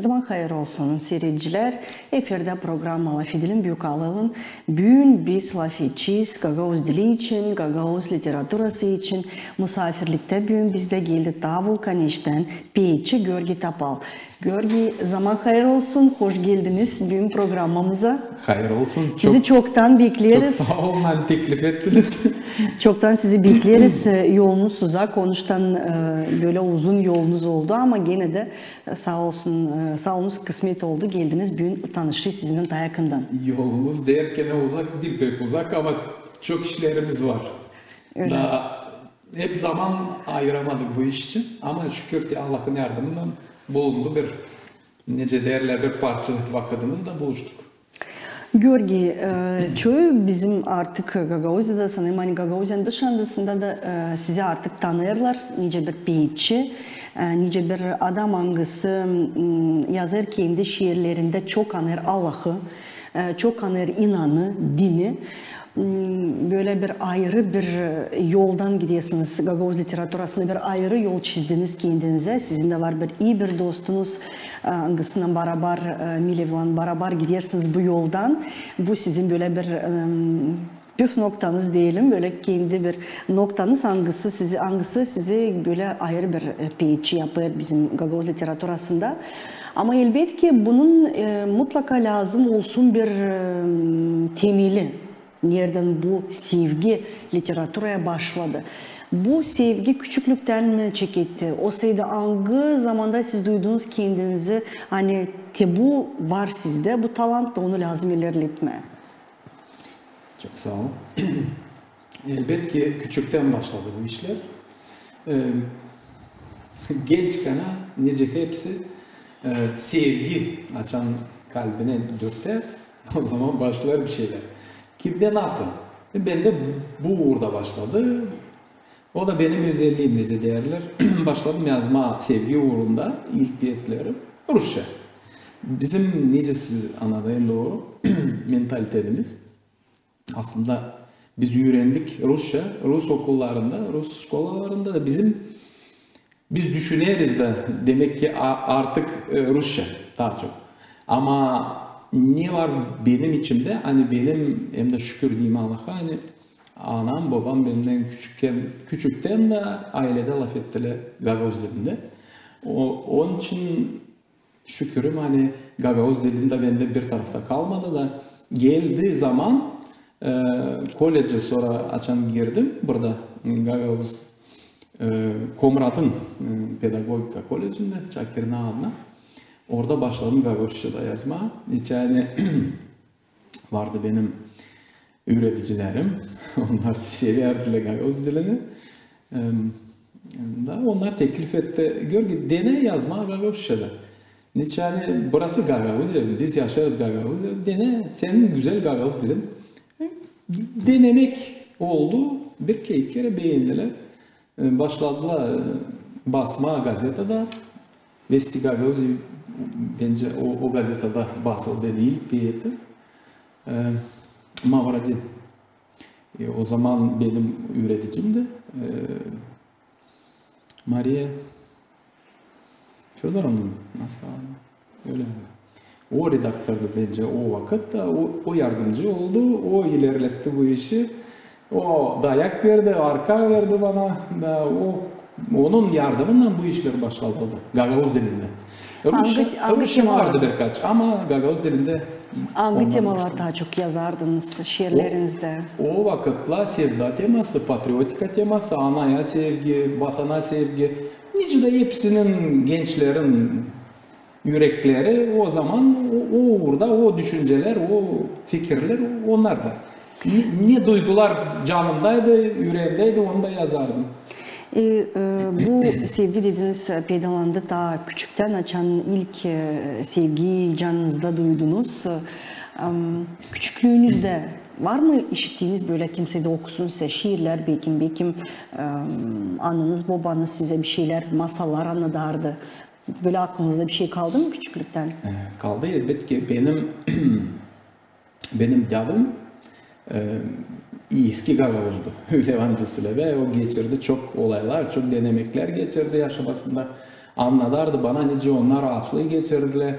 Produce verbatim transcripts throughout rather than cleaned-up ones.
Zaman hayır olsun, siiredicilär. Efirdä programma "Lafedelim" Büük Alılın. Büün biz lafedecez gagauz dili için, gagauz literaturası için. Musaafirliktä büün bizdä geldi taa Vulkaneştän peetçi Görgi Topal. Görgi, zaman hayır olsun, hoş geldiniz büün programmamıza. Hayır olsun. Sizi çoktan bekleriz. Çok saa olun, ani teklif ettiniz. Çoktan sizi bekleriz. E, yolunuz uzak, onuştan, e, bölä uzun yolunuz oldu, ama genä dä saa olsun, e, saa olunuz, kısmet oldu, geldiniz, büün tanışêrız sizinnän taa yakından. Yolumuz derkän uzak diil, pek uzak, ama çok işlerimiz var. Ölä. Taa hep zaman ayıramadık bu iş için, ama şükür ki Allahın yardımınnan bulundu bir, nicä deerlär, bir parça vakıdımız da buluştuk. Görgi, e, çoyu bizim artık Gagauziyada, sanêrım, ani Gagauziyanın dışında da, e, sizi artık tanıyêrlar nicä bir peetçi, e, nicä bir adam, angısı, m, yazêr kendi şiirlerindä, çok anêr Allahı, e, çok anêr inanı, dini. M, bölä bir ayırı bir, e, yoldan gidersiniz, gagauz literaturasında bir ayırı yol çizdiniz kendinizä. Sizin dä var bir ii bir dostunuz, e, angısınnan barabar, e, Milevlan barabar gidersiniz bu yoldan. Bu sizin bölä bir, em, püf noktanız deyelim, bölä kendi bir noktanız, angısı sizi, angısı sizi bölä ayırı bir, e, peetçi yapêr bizim gagauz literaturasında. Ama elbetki bunun, e, mutlaka lääzım olsun bir, em, temeli. Neredän bu sevgi literaturaya başladı? Bu sevgi küçüklüktän mi çeketti? Osaydı, angı zamanda siz duydunuz kendinizi, ani te bu var sizdä, bu talant da, onu lääzım ilerletmää? Çok saa ol. Elbetki, küçüktän başladı bu işlär. E, genç kana, nicä hepsi, e, sevgi açan kalbinä dürter, o zaman başlêêr bir şeylär. Kimdä nasıl? E, bendä bu uurda başladı. O da benim özelliim, nicä deerlär. Başladım yazmaa sevgi uurunda ilk peetleri rusça. Bizim, nicä siz annadêrlar, dooru mentalitetimiz. Aslında biz üürendik rusça, rus okullarında, rus şkolalarında da bizim, biz düşüneriz dä demäk ki a-, artık, e, rusça taa çok. Ama ne var benim içimdä, ani benim, hem dä şükür deyim Allaha, ani anam, bobam bendän küçüktän, küçüktän dä ayledä lafettilär gagauz dilindä. O, onun için şükürüm, ani gagauz dili dä bendä bir tarafta kalmadı da, geldi zaman, e, koledjä sora açan girdim, burada, e, gagauz, e, Komratın, e, pedagogika koledjindä, Çakirnaa adına. Orada başladım gagauzça da yazmaa. Neçin ani vardı benim üüredicilerim. Onnar sevärdilär gagauz dilini. Em, da onnar teklif etti. Görgi, denä yazmaa gagauzça da. Neçin ani burası Gagauziya, biz yaşêêrız Gagauziya. Denä, senin gözäl gagauz dilin. E, denemäk oldu. Bir iki kerä beendilär. E, başladılar, e, basmaa gazetada. Vesti Gagauziya, bencä, o, o gazetada basıldı ilk peeti. E, Mavrodin. E, o zaman benim üüredicimdi, e, Mariya Födorovna, nasıl adı? Ölä mi? O redaktordu bencä o vakıtta, o, o yardımcı oldu, o ilerletti bu işi. O dayak verdi, arka verdi bana da, o, onun yardımınnan bu işlär başladı gagauz dilindä. Rusça, angı, angı rusça temalar vardı birkaç, ama gagauz dilindä. Angı temalar taa çok yazardınız şiirlerinizdä? O, o vakıtlar sevda teması, patriotika teması, anaya sevgi, vatana sevgi. Nicä dä hepsinin, gençlerin ürekleri o zaman o, o uurda, o düşüncelär, o fikirlär, onnar da. Ne, ne duygular canımdaydı, üreemdäydi, onu da yazardım. E, e, bu sevgi dediniz, e, peydalandı taa küçüktän, açan ilk, e, sevgiyi canınızda duydunuz. E, em, küçüklüünüzdä var mı işittiiniz bölä kimseyä okusun sizä şiirlär, bekim, bekim, em, ananız, bobanız sizä bir şeylär, masallar annadardı? Bölä aklınızda bir şey kaldı mı küçüklüktän? E, kaldı, elbetki. Benim, benim dädum, e, eski gagauzdu. Ölä var nicä sölemää, o geçirdi çok olaylar, çok denemeklär geçirdi yaşamasında. Annadardı bana, nicä onnar aaçlıı geçirdilär,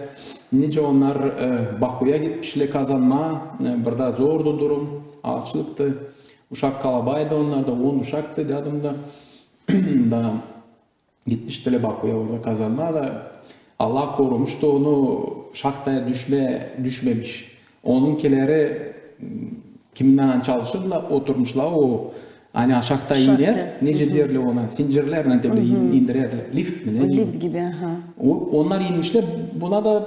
nicä onnar, e, Bakuya gitmişlär kazanmaa, e, burada zordu durum, aaçlıktı. Uşak kalabaydı onnarda, on uşaktı, dädum da. Da gitmiştilär Bakuya orada kazanmaa da, Allah korumuştu onu, şahtaya düşmää, düşmemiş. Onunkileri, m, kinnän çalışırdılar, oturmuşlar o, ani aşakta iner, nicä deerlär ona, sincirlernän te bölä in-, indirerlär. Lift mi, ne? Lift gibi, aha. O, onnar inmişlär, buna da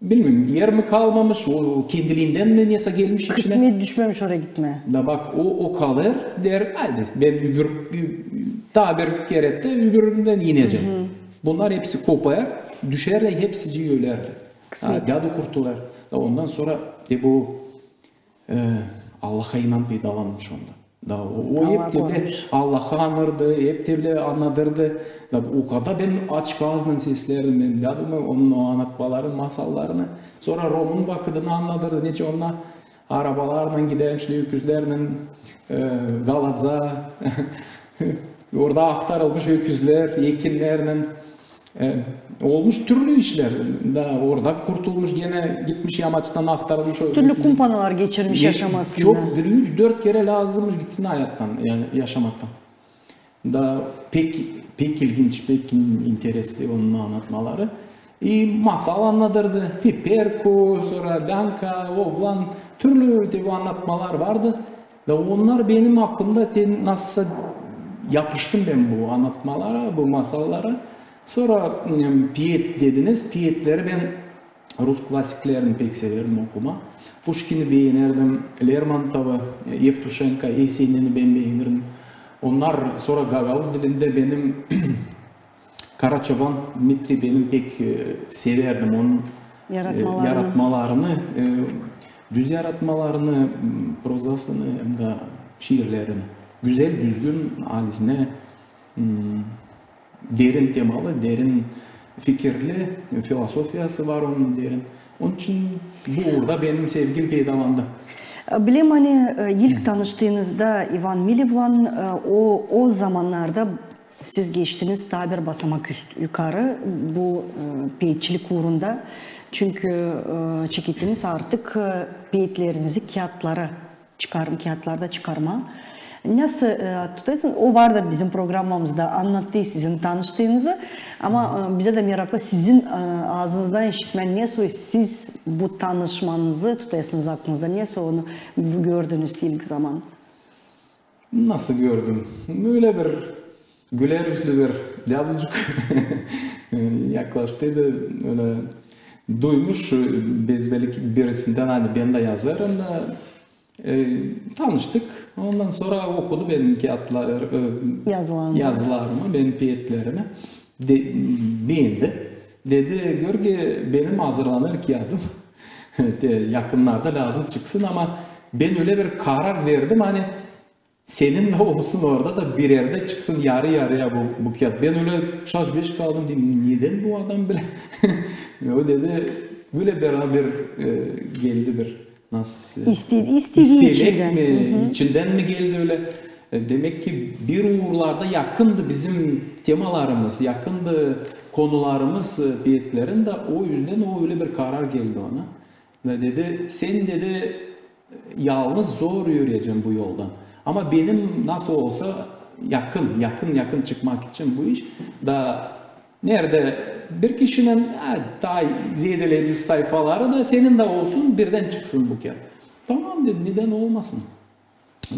bilmeerim, er mi kalmamış, o kendiliindän mi nesä gelmiş içinä. Kısmet düşmemiş oraya gitmää. Da bak, o, o kalêr, deer, haydi, bän öbür, ü-, taa bir kerä dä öbüründän inecäm. Bunnar hepsi kopêr, düşerlär, hepsicii ölerlär. Kısmet. Ha, dädu kurtulêr. Da ondan sora te bu, e, Allaha inan peydalanmış onda. Da o, o hep te bölä Allahı anardı, hep te bölä annadırdı. Da o kadar bän aç kaaznan seslerdim, bän dädumnan onun o annatmalarını, masallarını. Sora Romun vakıdını annadırdı, nicä onnar arabalarlan gidermişlär, öküzlernän, e, Galadza, orada ahtarılmış öküzlär, ekinnernän. E, olmuş türlü işlär. Da orada kurtulmuş, genä gitmiş yamaçtan ahtarılmış. Türlü kumpanalar geçirmiş yaşamasında. Çok, bir üç-dört kerä lääzımmış gitsin hayattan, yani yaşamaktan. Da pek, pek ilginç, pek in-, interesli onun annatmaları. E, masal annadırdı. Piperku, sora Länka, Oglan, türlü te bu annatmalar vardı. Da onnar benim aklımda te nasılsa yapıştım bän bu annatmalara, bu masallara. Sora, em, peet dediniz, peetleri bän rus klasiklerini pek severdim okumaa. Puşkini beenerdim, Lermontovu, Evtuşenko, Esenini bän beenerdim. Onnar sora gagauz dilindä benim Karaçoban Dmitriy benim pek, e, severdim onun, e, yaratmalarını, e, düz yaratmalarını, m, prozasını hem dä şiirlerini. Güzel, düzgün, halizdän, m, derin temalı, derin fikirli, filosofiyası var onun derin. Onun için bu uurda benim sevgim peydalandı. Bileyim, ani, e, ilk tanıştığınızda İvan Milevlan, e, o, o zamannarda siz geçtiniz taa bir basamak üst, yukarı bu, e, peetçilik uurunda. Çünkü, e, çekettiniz artık, e, peetlerinizi kiyatlara çıkar-, kiyatlarda çıkarmaa. Nasıl, e, tutêrsınız? O vardır bizim programamızda, annattı sizin tanıştığınızı. Ama, e, bizä dä meraklı sizin, e, aazınızdan işitmää, nasıl siz bu tanışmanızı tutêrsınız aklınızda, nasıl onu gördünüz ilk zaman? Nasıl gördüm? Ölä bir güler üzlü bir däducuk yaklaştıydı. Ölä duymuş, e, bez-, belim birisindän, ani bän dä yazêrım da, e, tanıştık. Ondan sora okudu benim kiyatlar, e, yazılarımı, benim peetlerimi. De-, beendi. Dedi, gör ki, benim hazırlanêr kiyadım. Te, yakınnarda lääzım çıksın, ama bän ölä bir karar verdim, ani senin dä olsun orada da bir erdä çıksın yarı-yarıya bu, bu kiyat. Bän ölä şaş-beş kaldım, dedim, nedän bu adam bölä? O dedi, bölä bir, bir, e, geldi bir, nasıl, istemek mi, içindän mi geldi ölä? E, demek ki, bir uurlarda yakındı bizim temalarımız, yakındı konularımız, e, peetlerin dä, o üzdän o ölä bir karar geldi ona. Da dedi, sän, dedi, yalnız zor üürecän bu yoldan. Ama benim nasıl olsa yakın, yakın, yakın çıkmak için bu iş. Da neredä bir kişinin, e, taa zeedeleyici sayfaları da senin dä olsun, birdän çıksın bu kiyat. Tamam, dedim, nedän olmasın?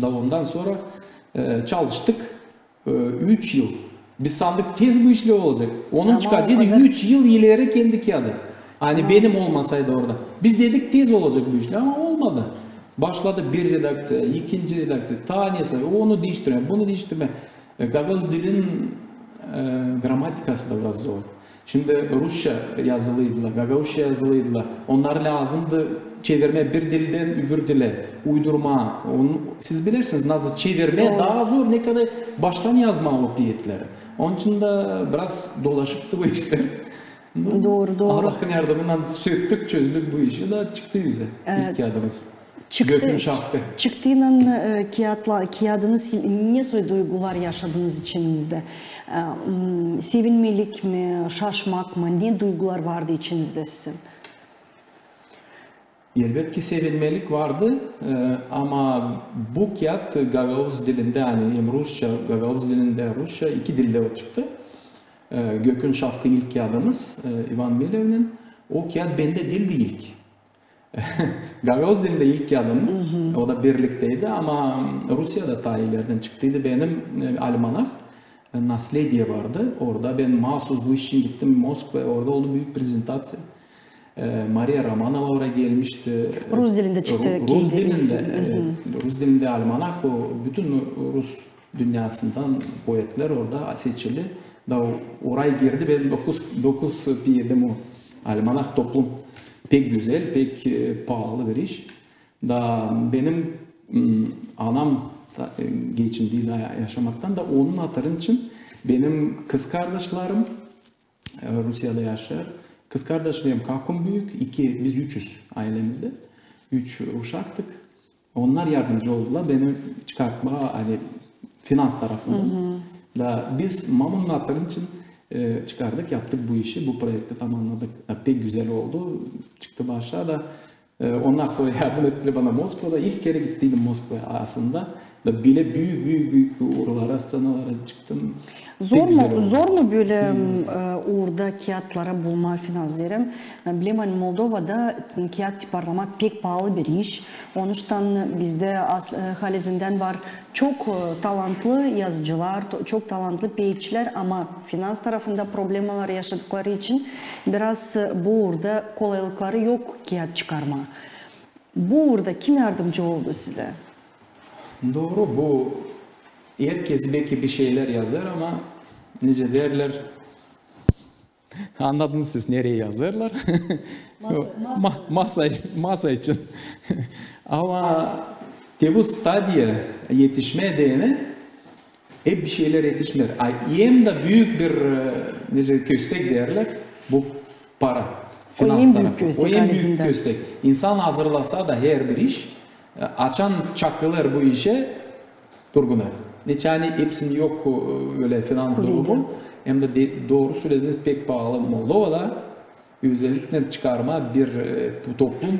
Da ondan sora, e, çalıştık, e, üç yıl. Biz sandık, tez bu işlär olacek. Onun çıkaceydı üç yıl ileri kendi kiyadı. Ani benim olmasaydı orada. Biz dedik, tez olacek bu işlär, ama olmadı. Başladı bir redakţiya, ikinci redakţiya, taa nesä, onu diiştirmää, bunu diiştirmää. E, gagauz dilin, e, gramatikası da biraz zor. Şindi rusça yazılıydılar, gagauzça yazılıydılar. Onnarı lääzımdı çevirmää bir dildän öbür dilä, uydurmaa. Onu, siz bilersiniz, nasıl çevirmää taa zor, ne kadar baştan yazmaa o peetleri. Onun için dä biraz dolaşıktı bu işlär. Dooru, dooru. Allahın yardımınnan söktük, çözdük bu işi, da çıktı bizä ilk kiyadımız. Gökün şafkı. Çıktıynan, e, kiyatla, kiyadınız, ne soy duygular yaşadınız içinizdä? E, m, sevinmelik mi, şaşmak mı? Ne duygular vardı içinizdä sizin? Elbetki, sevinmelik vardı, e, ama bu kiyat gagauz dilindä, ani hem rusça, gagauz dilindä rusça, iki dildä o çıktı. E, Gökün şafkı ilk kiyadımız, e, İvan Milevnin. O kiyat bendä diildi ilk. Gagauz dilindä ilk kiyadım, o da birlikteydi, ama Rusiyada taa ilerdän çıktıydı benim, e, almanah, e, Nasledie vardı. Orada bän maasuz bu iş için gittim Moskvaya, orada oldu büük prezentaţiya. E, Mariya Romanova oraya gelmişti. Rus dilindä çıktı. Rus dilindä, e, rus dilindä almanah, o bütün rus dünnäsindän poetlär orada seçildi. Da oraya girdi, bän dokuz, dokuz piyedim o almanah. Toplum pek gözäl, pek, e, paalı bir iş. Da benim, m, anam da, e, geçindiydi yaşamaktan, da onun hatırı için benim kızkardaşlarım, e, Rusiyada yaşêêr. Kızkardaşım hem kakum büük, iki, biz üçüz aylemizdä. Üç uşaktık. Onnar yardımcı oldular beni çıkartmaa, ani finans tarafından. Da biz mamunun hatırı için, e, çıkardık, yaptık bu işi, bu proekti tamannadık. Da pek gözäl oldu, çıktı başa da. E, onnar sora yardım ettilär bana Moskvada. İlk kerä gittiydim Moskvaya aslında. Da bölä büük, büük, büük uurlara, sţenalara çıktım. Zor mu, zor mu bölä, e, uurda kiyatları bulmaa, finans deerim? E, bilerim, ani Moldovada kiyat tiparlamaa pek paalı bir iş. Onuştan bizdä as-, e, halizdän var çok, e, talantlı yazıcılar, to-, çok talantlı peetçilär, ama finans tarafında problemalar yaşadıkları için biraz, e, bu uurda kolaylıkları yok kiyat çıkarmaa. Bu uurda kim yardımcı oldu sizä? Dooru, bu herkez beki bir şeylär yazêr, ama, nicä deerlär, annadınız siz, nereyi yazêrlar? Masa, masa için. Ama te bu stadiya etişmää deyni hep bir şeylär etişmeer. A, hem dä büük bir, e, nicä, köstek deerlär, bu para, finans tarafı. O en büük köstek. İnsan hazırlasa da herbir iş, e, açan çakılêr bu işä, durgunêr. Neçin ani hepsinin yok, e, ölä finans durumu. Hem dä dooru sölediniz, pek paalı Moldovada. Özellikle çıkarmaa bir, e, bu toplum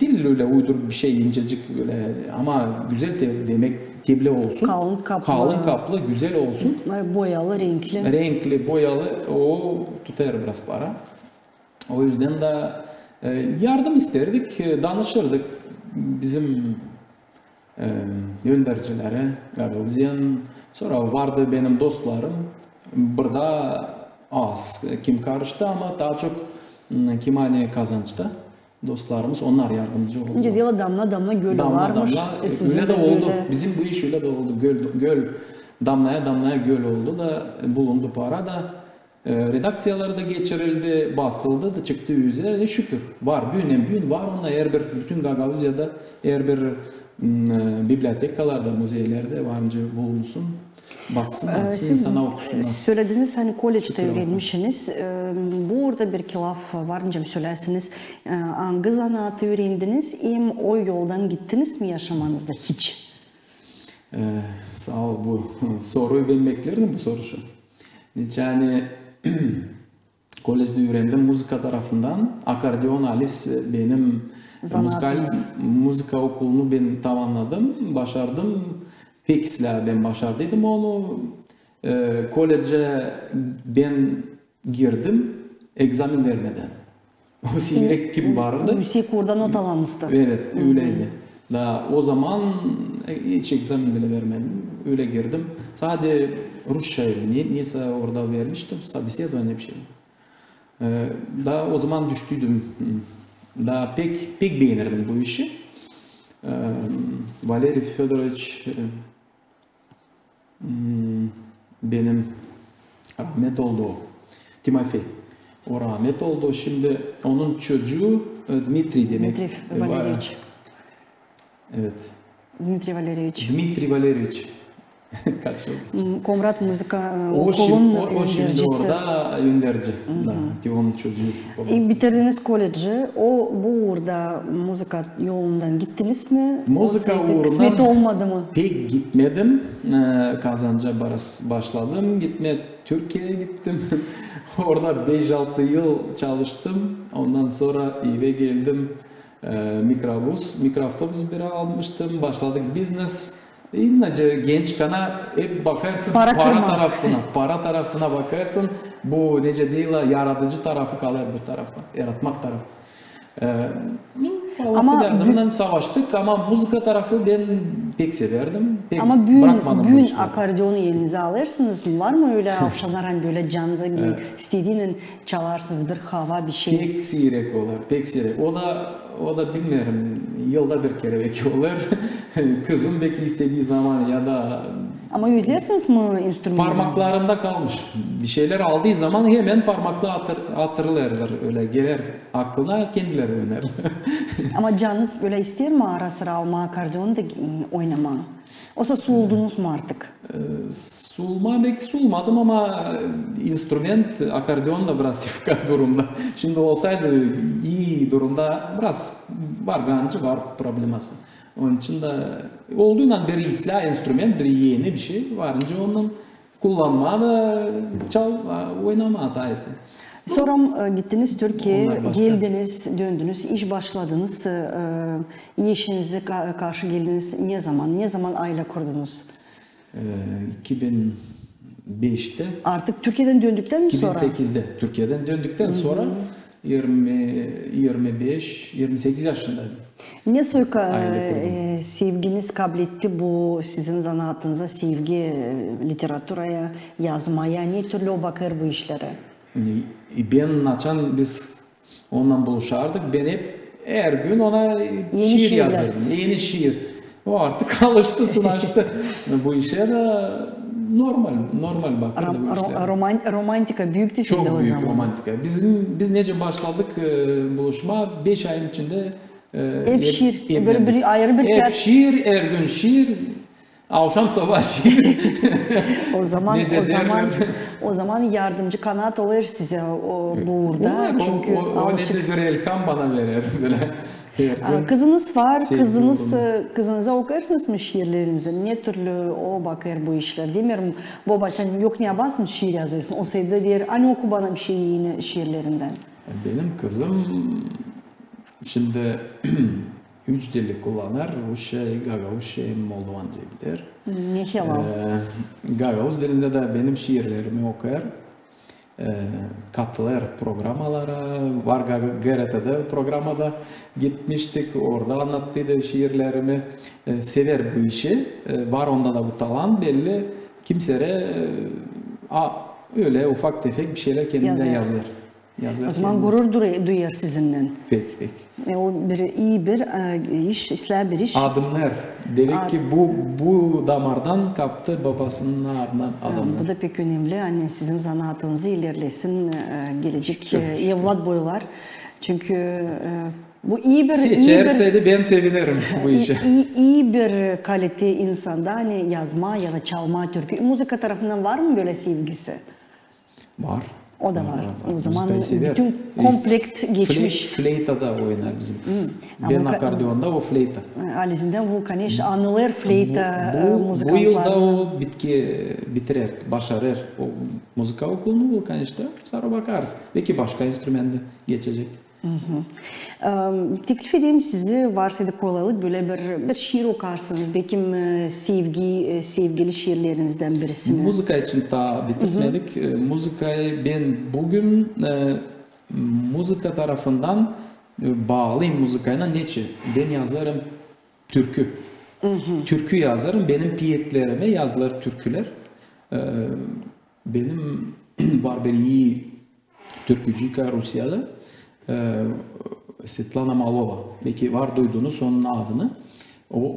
diil ölä uyduruk bir şey, incecik ölä, ama gözäl te-, demäk, teblä olsun. Kalın kaplı. Kalın kaplı, gözäl olsun. Boyalı, renkli. Renkli, boyalı, o tutêr biraz para. O üzdän dä, e, yardım isteerdik, e, danışırdık bizim e, öndercileri, Gagauziyanın. Sora vardı benim dostlarım. Burada az kim karıştı, ama taa çok, m, kim ani kazançta dostlarımız, onnar yardımcı oldu. Nicä deerlär, damna-damna göl olarmış. Damna-damna, e, ölä dä oldu. Bizim bu iş ölä dä oldu. Göl, göl, damnaya-damnaya göl oldu da, e, bulundu para da. E, redakţiyalarda geçirildi, basıldı da çıktı üzä. E, şükür, var. Büün hem büün var. Onnar herbir, bütün Gagauziyada herbir, m, e, bibliotekalarda, muzeylerdä var nicä bulunsun. Baksın, e, açsın, insana okusunnar. Sölediniz, ani kollectä üürenmişsiniz. E, bu uurda bir iki laf var nicä söläsiniz. E, angı zanaatı üürendiniz hem o yoldan gittiniz mi yaşamanızda hiç? E, saa ol, bu soruyu bän beklerdim, bu soruşu. Neçin ani kollectä üürendim muzıka tarafından. Akordeon halis benim muzıkal, muzıka okulunu bän tamannadım, başardım. Pek islää bän başardıydım onu. E, kollecä bän girdim egzamin vermedän. O sivrek kim vardı? Üüsek uurda not alanısta. Evet, öleydi. Da o zaman, e, hiç egzamin bilä vermedim. Ölä girdim. Sade rusça, ne, nesä orada vermiştim, собеседование bir şey. E, da o zaman düştüydüm. Da pek, pek beenirdim bu işi. E, Valeriy Födoroviç, e, m, benim rahmet oldu o. Timofey. O rahmet oldu. Şindi onun çocuu, e, Dmitriy demäk. Dmitriy Valeriyeviç. Evet. Dmitriy Valeriyeviç. Dmitriy Valeriyeviç. Kaç yıl geçti? Komrat muzıka e, O şimdi, okulun o, o şimdi öndercisi. Orada önderci. Da, te onun çocuğu. E, bitirdiniz koledži, o bu uurda muzıka yolundan gittiniz mi? Muzıka Olsaydı, uurundan kısmet olmadı mı? Pek gitmedim. E, Kazanca baras- başladım. Gitme Türkiye'ye gittim. Orada beş-altı yıl çalıştım. Ondan sonra eve geldim. E, mikrobus, mikroavtobus bir almıştım. Başladık biznes. İnnece genç kana hep bakarsın Para para, kırma. tarafına, para tarafına bakarsın. Bu nece deyler, yaradıcı tarafı kalır bir tarafa, yaratmak tarafı. E, Allah Ama yardımından savaştık ama muzıka tarafı ben pek severdim. Pek Ama büün, bırakmadım bu büün işleri. akordeonu elinize alêrsınız mı? Var mı ölä avşamnar, ani bölä canınıza istediynän çalarsınız bir hava, bir şey? Pek siirek olur, pek siirek. O da, o da bilmeerim, yılda bir kerä belki olur. Kızım belki istedii zaman ya da Ama özlersiniz mi instrumentinizi? Parmaklarımda kalmış. Bir şeyler aldıı zaman hemen parmakla hatır, hatırlarlar, ölä geler aklına, kendileri oynar. Ama canınız ölä isteer mi ara-sıra almaa akordeonu da m, oynamaa? Osa suuldunuz mu artık? E, suulmaa belki suulmadım ama instrument, akordeon da biraz yufka durumda. Şimdi olsaydı ii durumda, biraz var gancı, var probleması. Onun için da olduynan bir islää instrument, bir eni bir şey varınca ondan kullanmaa da çal, oynamaa da etti. Sora e, gittiniz Türkiyeä, Onlar başka. Geldiniz, döndünüz, iş başladınız. E, eşinize ka- karşı geldiniz. Ne zaman, ne zaman aylä kurdunuz? E, iki bin beştä. Artık Türkiyeädän döndüktän mi sora? iki bin sekiztä. Türkiyeädän döndüktän sora irmi, irmi beş, irmi sekiz yaşındaydım. Ne soy ka- Aylä kurdum. e, sevginiz kabletti bu sizin zanaatınıza, sevgi e, literaturaya, yazmaya, ne türlü o bakêr bu işlerä? E, bän açan biz onunnan buluşardık, bän hep her gün ona e, Eni şiir şiirlär. yazardım. Eni şiir. O artık alıştı, sınaştı bu işä da normal, normal bakêrdı bu işlerä. Roman- romantika büük de sizdä o zaman. Çok büük romantika. Bizim, biz nece başladık e, buluşmaa, beş ayın içindä e, Hep şiir, evlendik. Bölä bir ayırı bir Hep kiyat. Şiir, her gün şiir. Avşam sabaa şiir. O zaman, Nece o zaman, derlär. O zaman yardımcı kanaat olêr sizä o, bu uurda. Var, o, Çünkü o, o alışık. Nece bir elham bana verer bölä. Her gün. Kızınız var, Sevgi kızınız, uurunda. E, kızınıza okêrsınız mı şiirlerinizi? Ne türlü o bakêr bu işlär? Demeerim, boba, sän yok ne yapasın, şiir yazêrsın. O saatte deer, ani oku bana bir şey eni şiirlerindän. Benim kızım şimdi üç dili kullanêr, rusça, gagauzça, moldovanca biler. Ne helal. E, gagauz dilindä dä benim şiirlerimi okuyêr. E, katılêr programalara, var G R T-dä programada gitmiştik, orada annattıydı şiirlerimi. E, sever bu işi, e, var onda da bu talant belli. Kimserä, e, a, ölä ufak-tefek bir şeylär kendindän yazêr. O zaman gurur duyêr sizinnän. Pek, pek. E, o bir ii bir e, iş, islää bir iş. Adımnêr. Demek ki bu, bu damardan kaptı bobasının ardından adımnêr. Bu da pek önemli, ani sizin zanaatınızı ilerlesin, e, gelecek e, evlat boylar. Çünkü e, bu ii bir, Seçerseydi bän sevinerim bu işä. Ii, ii bir kalite insanda, ani yazmaa ya da çalmaa türkü. Muzıka tarafından var mı bölä sevgisi? Var. O da var. O zaman bütün komplekt geçmiş. Fleyta da oynar bizim kız. Bän akordeonda, o fleyta. Alizinden bu, конечно, anılêr fleyta muzıkantlarında. Bu yılda o bitirär, başarêr o muzıka okulunu, bu, конечно, sora bakarız. Belki başka instrumentdä geçecek. Teklif edeyim sizi, varsaydı kolaylık, bölä bir, bir şiir okarsınız, belki sevgi, sevgili şiirlerinizdän birisini. Muzıka için taa bitirmedik. Muzıkayı bän büün muzıka tarafından baalıyım muzıkaylan, neçin bän yazêrım türkü. Türkü yazêrım, benim peetlerime yazılêr türkülär. Benim var bir ii türkücüyka Rusiyada, Svetlana Malova. Belki var duydunuz onun adını.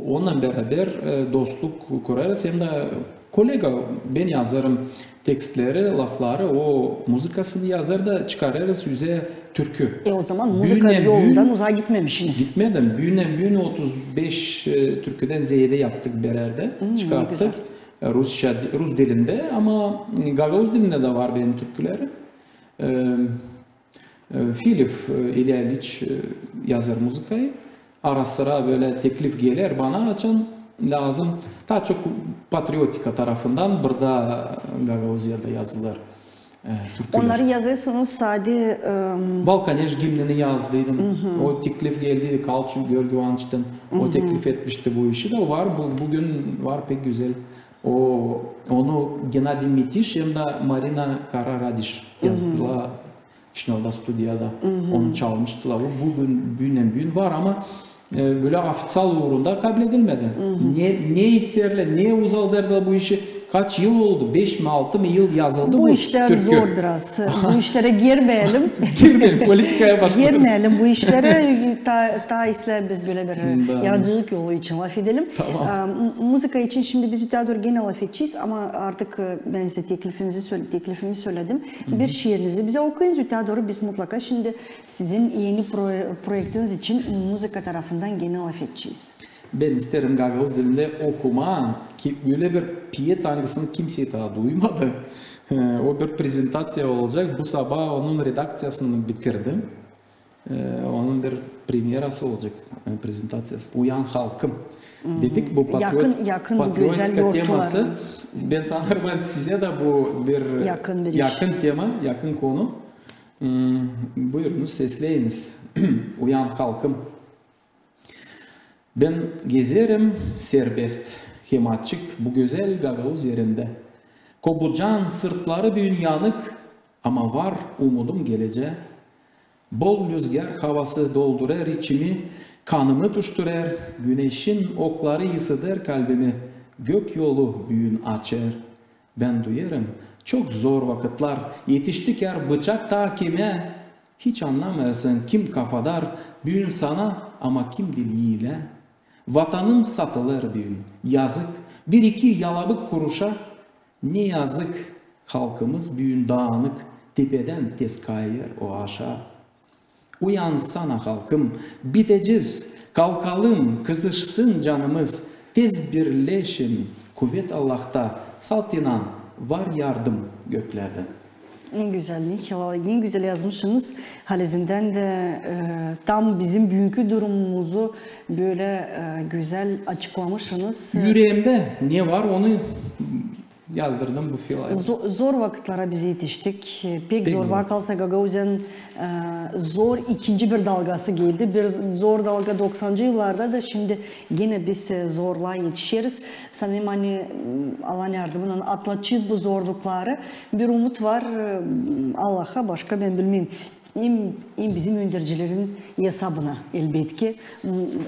Onunnan beraber dostluk kurêrız, hem dä kolega, bän yazêrım tekstleri, lafları, o muzıkasını yazêr da çıkarêrız üzä türkü. E, o zaman muzıka yolundan uzaa gitmemişsiniz. Gitmedim. Büündän büün otuz beş türküdän zeedä yaptık beraber dä, çıkarttık. rusça, rus dilindä, ama gagauz dilindä dä var benim türkülerim. E, e, Filiv, e, İlya İliç, e, yazêr muzıkayı. Ara-sıra bölä teklif geler bana, açan lääzım. Taa çok patriotika tarafından burada Gagauziyada yazılêr e, türküler. Onnarı yazêrsınız sade... Valkaneş gimnini yazdıydım. O teklif geldiydi Kalçu Görgü İvanoviçtan. O teklif etmişti bu işi dä. O var, bu, büün var pek gözäl. O, onu Gennadiy Mitiş hem dä Marina Kararadiş yazdılar. Kişinövda studiyada onu çalmıştılar. O büün, büündän-büün var, ama e, bölä ofiţial uurunda kabledilmedi. Ne, ne isteerlär, ne uzaldêrlar bu işi. Kaç yıl oldu? Beş mi, altı mı yıl yazıldı bu türkü? Bu işlär zor biraz. Bu işlerä girmeyelim. Girmeyelim, politikaya başlarız. Girmeyelim bu işlerä. Taa, taa islää biz bölä bir yaradıcılık yolu için lafedelim. Tamam. E, mu-, muzıka için şindi biz ötää dooru genä lafedecez, ama artık, e, bän sizä teklifinizi söl-, teklifimi söledim. Bir şiirinizi bizä okuyun, ötää dooru biz mutlaka şindi sizin eni pro-, proektiniz için muzıka tarafından genä lafedecez. Bän isteerim gagauz dilindä okumaa, ki ölä bir peet, angısını kimsey taa duymadı. E, o bir prezentaţiya olacek. Bu sabaa onun redakţiyasını bitirdim. E, onun bir premyerası olacek, e, prezentaţiyası. Uyan halkım. Dedik, bu patriot-, patriotika teması. Bän sanêrım, sizä dä bu bir yakın tema, yakın konu. Buyurunuz, sesleyiniz. Uyan halkım. Bän gezerim serbest hem açık bu gözäl gagauz erindä. Kobucan sırtları büün yanık, ama var umudum gelecää. Bol lüzgär havası doldurêr içimi, kanımı tuşturêr, güneşin okları ısıdêr kalbimi, gök yolu büün açêr. Bän duyêrım, çok zor vakıtlar, etişti kär bıçak taa kemää. Hiç annamêêrsın, kim kafadar büün sana, ama kim diil iilää. Vatanım satılêr büün, yazık, bir-iki yalabık kuruşa. Ne yazık, halkımız büün daanık, tepedän tez kayêr o aşaa. Uyansana, halkım, bitecez, kalkalım, kızışsın canımız, tez birleşin, kuvet Allahta, salt inan, var yardım göklerdän. Ne gözäl, ne hilal, ne gözäl yazmışınız. Halizdän dä, e, tam bizim büünkü durumumuzu bölä, e, gözäl açıklamışınız. Üreemdä ne var, onu yazdırdım bu filan. Zo-, zor vakıtlara biz etiştik. Pek zor. Vartalsa Gagauziyanın, e, zor ikinci bir dalgası geldi. Bir zor dalga doksancı yıllarda da, şindi genä biz, e, zorlaa etişeriz. Sanêrım, ani, m, Allahın yardımınnan atlatacez bu zorlukları. Bir umut var, e, Allaha, başka bän bilmeerim. Hem, hem bizim öndercilerin esabına, elbetki.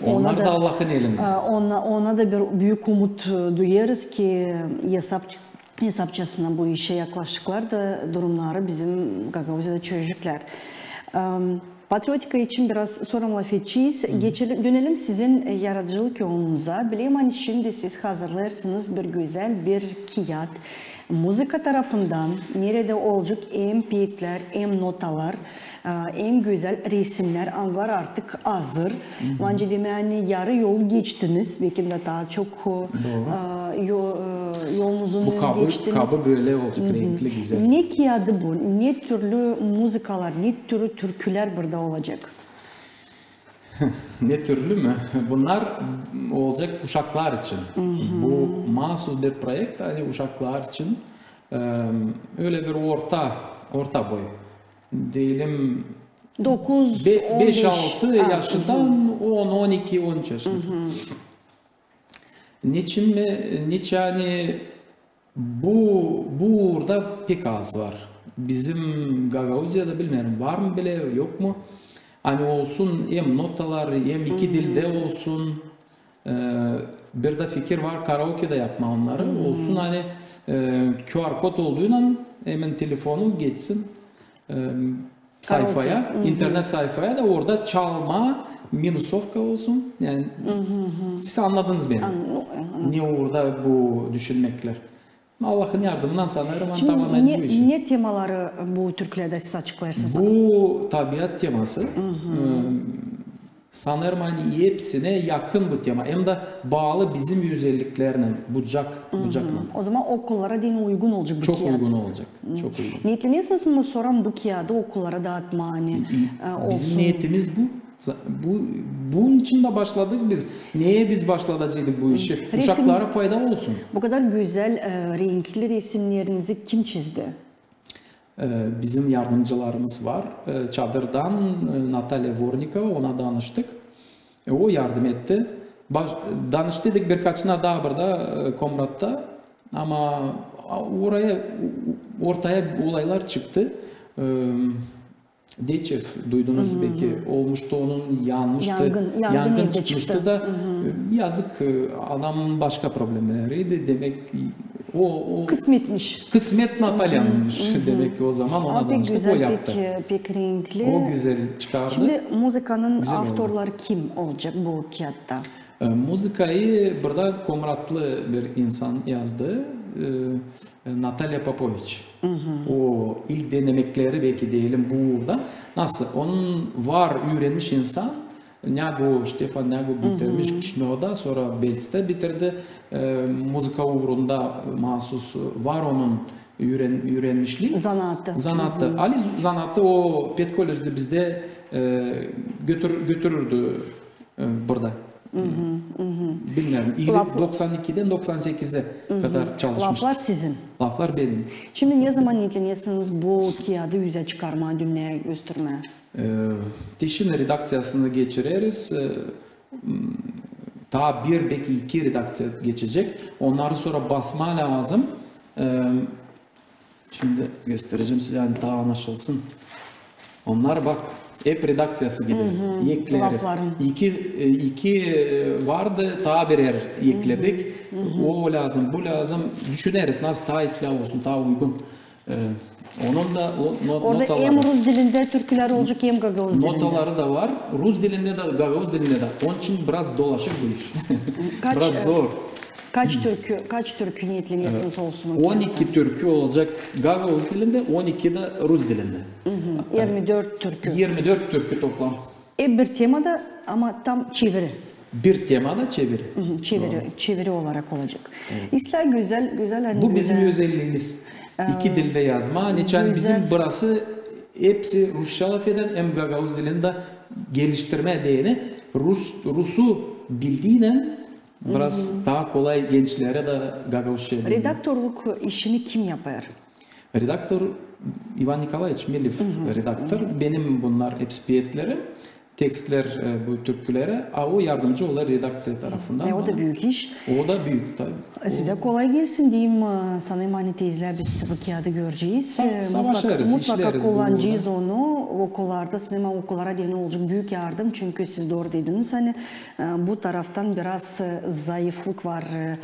Onnar da Allahın elindä. E, ona, ona da bir büük umut, e, duyêrız ki, esap-, esapçasına bu işä yaklaştıklar da durumnarı bizim Gagauziyada çözeceklär. Em, patriotika için biraz sora lafedecez. Geçelim, dönelim sizin, e, yaradıcılık yolunuza. Bilerim, ani şindi siz hazırlêêrsınız bir gözäl bir kiyat. Muzıka tarafından neredä olacek hem peetlär, hem notalar, e, hem gözäl resimnär, angıları artık hazır. Bence, demäli, yarı yolu geçtiniz, bekim dä taa çok, e, yo-, e, yolunuzun geçtiniz. Bu kabı, kabı bölä olacek, renkli, gözäl. Ne kiyadı bu, ne türlü muzıkalar, ne türlü türkülär burada olacek? Ne türlü mü? Bunnar olacek uşaklar için. Bu maasuz bir proekt, ani uşaklar için, e, ölä bir orta, orta boy. Deyelim, dokuz, be-, on beş, beş-altı yaşından on, on iki, on üç yaşına. Neçin mi, neçin ani bu, bu uurda pek az var. Bizim Gagauziyada, bilmeerim, var mı bilä, yok mu? Ani olsun hem notalar, hem iki dildä olsun. E, bir dä fikir var karaokedä yapmaa onnarı. Olsun, ani, e, QR kod olduynan hemen telefonu geçsin, e, sayfaya, internet sayfaya da orada çalmaa, minusovka olsun. Yani, siz annadınız beni. Ne uurda bu düşünmeklär. Allahın yardımından sanêrım, ani tamamnayacez bu işi. Ne temaları bu türkülerdä siz açıklêêrsınız? Bu tabiat teması. E, Sanêrım, ani hepsinä yakın bu tema. Hem dä baalı bizim özelliklerlän, bucak, bucaklan. O zaman okullara deyni uygun olacek bu Çok kiyat. Uygun olacek. Çok uygun. Neetlenersiniz mi sora bu kiyadı okullara daatmaa, ani, e, Bizim olsun? Neetimiz bu. Za- Bu, bunun için dä başladık biz. Neyä biz başladaceydık bu işi? Uşaklara fayda olsun. Bu kadar gözäl, e, renkli resimnerinizi kim çizdi? E, bizim yardımcılarımız var. E, Çadırdan, e, Natalya Vornikova, ona danıştık. E, o yardım etti. Baş-, danıştıydık birkaçına daa burada, e, Komratta. Ama, a, oraya, ortaya olaylar çıktı. E, Deçev, duydunuz belki, olmuştu, onun yanmıştı. Yangın, yangın evde çıkmıştı çıktı. Da, e, yazık, e, adamın başka problemleriydi. Demek o, o Kısmetmiş. Kısmet Natalyanınmış. Demek ki o zaman ona Ama pek danıştık, o güzel, yaptı. Pek, pek renkli. O güzel çıkardı. Şimdi muzıkanın Güzel oldu. Avtorları kim olacek bu kiyatta? E, muzıkayı burada komratlı bir insan yazdı. E, e, Natalya Popoviç. O ilk denemekleri belki deyelim bu uurda. Nasıl? Onun var üürenmiş insan. Neagu Štefan, neagu bitirmiş Kişinövda, sora Belctä bitirdi. E, muzıka uurunda maasuz var onun üüren-, üürenmişlii. Zanaatı. Zanaatı. Ali z-, zanaatı o pedkollecde bizdä, e, götür-, götürürdü, e, burada. Bilmeerim. İli doksan ikidän doksan sekizä kadar çalışmış. Laflar sizin. Laflar benim. Şimdi ne zaman neetlenersiniz bu kiyadı üzä çıkarmaa, dünneyä göstermää? E, Teşin redakţiyasını geçireriz. E, m, taa bir, belki iki redakţiya geçecek. Onnarı sora basmaa lääzım. E, Şimdi gösterecäm sizä, ani taa annaşılsın. Onnar, bak, hep redakţiyası gibi. Ekleriz. İki, e, iki, e, vardı, taa birär ekledik. O lääzım, bu lääzım. Düşüneriz, nasıl taa islää olsun, taa uygun. E, onun da o, not-, Orada notaları. Hem rus dilindä türkülär olacek, hem gagauz dilindä. Notaları da var. Rus dilindä dä, gagauz dilindä dä. Onun için biraz dolaşık bu iş. Biraz zor. Kaç türkü, kaç türkü neetlenersiniz olsun o kiyatta? On iki türkü olacek gagauz dilindä, on iki dä rus dilindä. İrmi dört türkü. İrmi dört türkü toplam. E, bir temada, ama tam çeviri. Bir temada çeviri. Çeviri, çeviri olarak olacek. İslää gözäl, gözäl. Bu bizim özelliimiz. İki dildä yazmaa. Neçin bizim burası hepsi rusça lafedän hem gagauz dilindä geliştirmää deyni. Rus, rusu bildiinän biraz taa kolay gençlerä dä gagauzça bilmää. Redaktorluk işini kim yapêr? Redaktor İvan Nikolaeviç Miliv redaktor. Benim bunnar hepsi peetlerim. Tekstler, e, bu türkülerä, a o yardımcı olêr redakţiya tarafından bana. O da büük iş. O da büük, tabii. Sizä kolay gelsin deyim, e, sanêrım, ani tezlää biz bu kiyadı görecez. E, Savaşêrız, işleriz bu uurda. Mutlaka kullanacez onu okullarda, sanêrım, okullara deyni olacek büük yardım, çünkü siz dooru dediniz, ani, e, bu taraftan biraz, e, zayıflık var, e,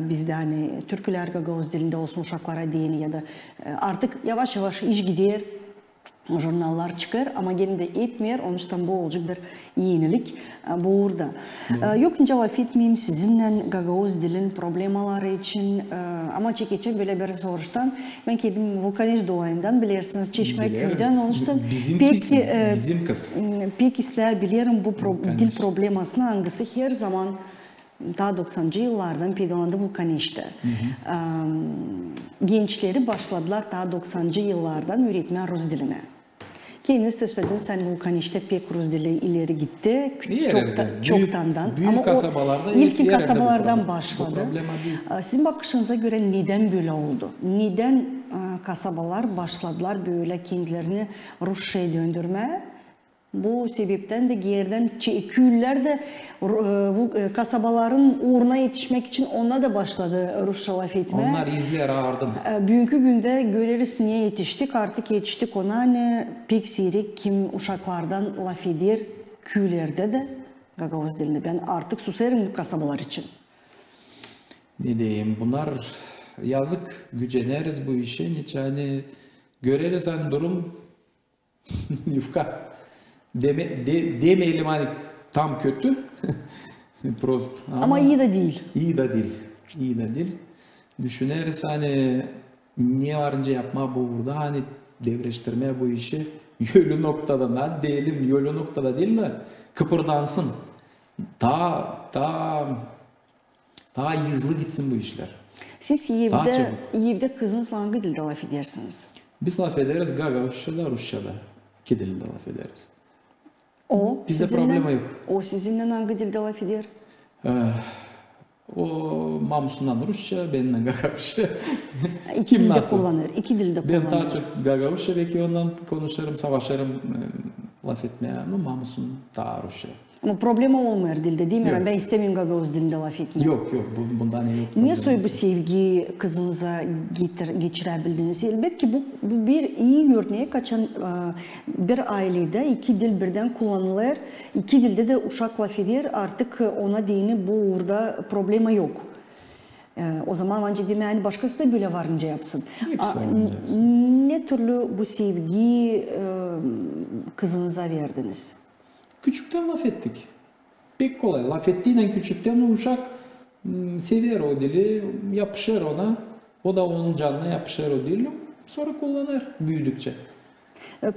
bizdä, ani türkülär gagauz dilindä olsun uşaklara deyni ya da, e, artık yavaş-yavaş iş gider, jurnallar çıkêr, ama genä dä etmeer, onuştan bu olacek bir enilik, e, bu uurda. E, yok nicä lafetmeyim sizinnän gagauz dilin problemaları için, e, ama çekecäm bölä bir soruştan. Bän kendim Vulkaneş dolayından, bilersiniz, Çeşmäküüdän, onuştan pek, e, pek islää bilerim bu pro-, dil problemasını, angısı herzaman taa doksancı yıllardan peydalandı Vulkaneştä. Gençleri başladılar taa doksancı yıllardan üüretmää rus dilinä. Kendiniz dä sölediniz, ani Vulkaneştä pek rus dili ileri gitti. Çoktandan. Ama o ilkin kasabalardan başladı. Sizin bakışınıza görä, nedän bölä oldu? Nedän, e, kasabalar başladılar bölä kendilerini rusçaya döndürmää? Bu sebeptän dä geerdän çe-, küülär dä, e, bu, e, kasabaların uuruna etişmäk için onnar da başladı rusça lafetmää. Onnar izlär ardım. E, büünkü gündä göreriz, neyä etiştik, artık etiştik ona, ani pek siirek kim uşaklardan lafeder küülerdä dä gagauz dilindä. Bän artık susêrım bu kasabalar için. Ne deyim, bunnar yazık, güceneriz bu işä, neçin ani göreriz, ani durum yufka. Deme-, de-, demeyelim, ani tam kötü. Prost. Ama ii dä diil. İi dä diil. İi dä diil. Düşüneriz, ani ne var nicä yapmaa bu uurda, ani devreştirmää bu işi. ölü noktada, da deyelim, ölü noktada diil dä, kıpırdansın. Taa, taa, taa hızlı gitsin bu işlär. Siz evdä, evdä kızınızlan angı dildä lafedersiniz? Biz lafederiz gagauzça da, rusça da. İki dilindä lafederiz. O sizinnän, o sizinnän angı dildä lafeder? O mamusunnan rusça, benimnän gagauzça. İki dilä kullanêr, iki dilä kullanêr. Bän taa çok gagauzça, beki onunnan konuşêrım, savaşêrım lafetmää, nu, mamusun taa rusça. Ama problema olmêêr dildä, diil mi? Bän istämeerim gagauz dilindä lafetmää. Yok, yok, bunda ne yok. Ne soy bu sevgi kızınıza geçirä bildiniz? Elbetki, bu, bu bir ii örnek, açan bir ayledä iki dil birdän kullanılêr, iki dildä dä uşak lafeder, artık ona deyni bu uurda problema yok. O zaman, ancak, demäli, başkası da bölä var nicä yapsın. Ne türlü bu sevgi kızınıza verdiniz? Küçüktän lafettik. Pek kolay. Lafettiynän küçüktän uşak sever o dili, yapışêr ona. O da onun canına yapışêr o dil. Sora kullanêr büüdükçä.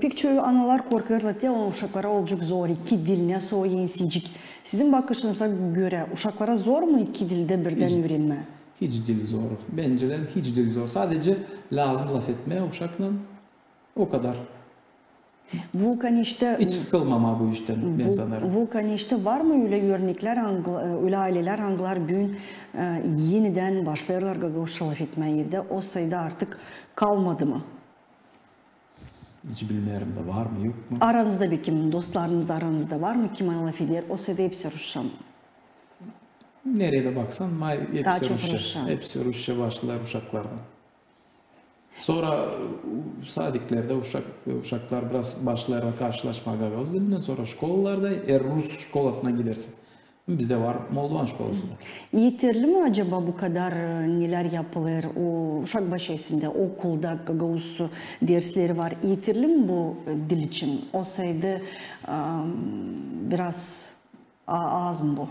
Pek çoyu analar korkêrlar, te o uşaklara olacek zor, iki dil, ne soy ensecik. Sizin bakışınıza görä, uşaklara zor mu iki dildä birdän üürenmää? Hiç diil zor. Bencä hiç diil zor. Sadecä lääzım lafetmää uşaklan. O kadar. Vulkan, işte, hiç sıkılmamaa bu iştän, bän sanêrım. Vulkan, işte, var mı ölä örneklär, ölä aylelär, angılar büün enidän başlêêrlar gagauzça lafetmää evdä, o sayda artık kalmadı mı? Hiç bilmeerim da, var mı, yok mu? Aranızda, bekim, dostlarınızda, aranızda var mı, kim lafeder, o sayda hepsi rusça? Neredä baksan, hepsi rusça. Hepsi rusça başlêêr uşaklardan. Sora sadiklerdä uşak, uşaklar biraz başlêêrlar karşılaşmaa gagauz dilinnän, sora şkolalarda, eer rus şkolasına gidersin. Bizdä var moldovan şkolası da. Eterli mi acaba bu kadar, nelär yapılêr, o uşak başçasında, okulda gagauz dersleri var? Eterli mi bu dil için? O sayda biraz az mı bu?